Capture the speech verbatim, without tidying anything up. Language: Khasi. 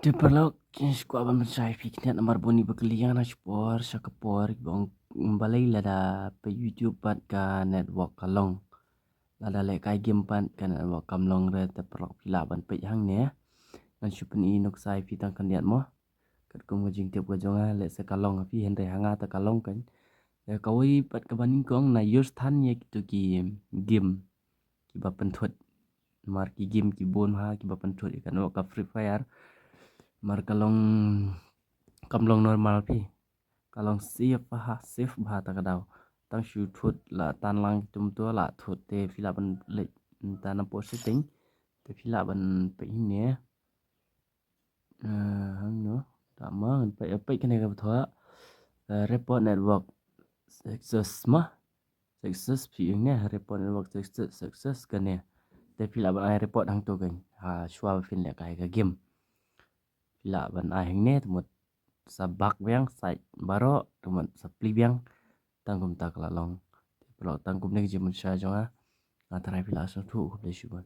Te paralok, shu kwah ban pynshai phi khyndiat namar bun i ba kylli ïa nga na shipor sha ka por ba ong balei lada peit YouTube bad ka network ka long. Lada leh kai game pat ka network kam long re. Te paralok, phi lah ban peit hangne. Ngan shu pyni nuksa ïa phi tang khyndiat mo. Katkum ka jingtip ka jong nga, lehse ka long ha phi, hynrei ha nga te ka long kan. Te kawei pat kaba nyngkong, na ïoh than ïa kito ki game kiba pynthut. Namar ki game ki bun ha kiba pynthut ïa ka network, ka Free Fire. Namar ka long, kam long normal phi. Ka long safe bha, safe bha ta ka daw. Tang shu thut la tan lang ki tum to la thut, te phi lah ban leit ta na port setting. Te phi lah ban peit ne. Eh, hangno. Ta ma ngan peit, peit kane kaba thoh, eh, report network success ma. Success phi ïoh ne, report network success, success kane. Te phi lah ban ai report hangto kan. Ha, shuwa ba phin leh kai ka game. Phi lah ban ai hangne, te mut sa bak biang, sa baroh, te mut sa plie biang. Tang kumta ka la long. Te paralok, tang kumne ka jingpynshai jong nga. Nga tharai phi lah sngewthuh, khublei shibun.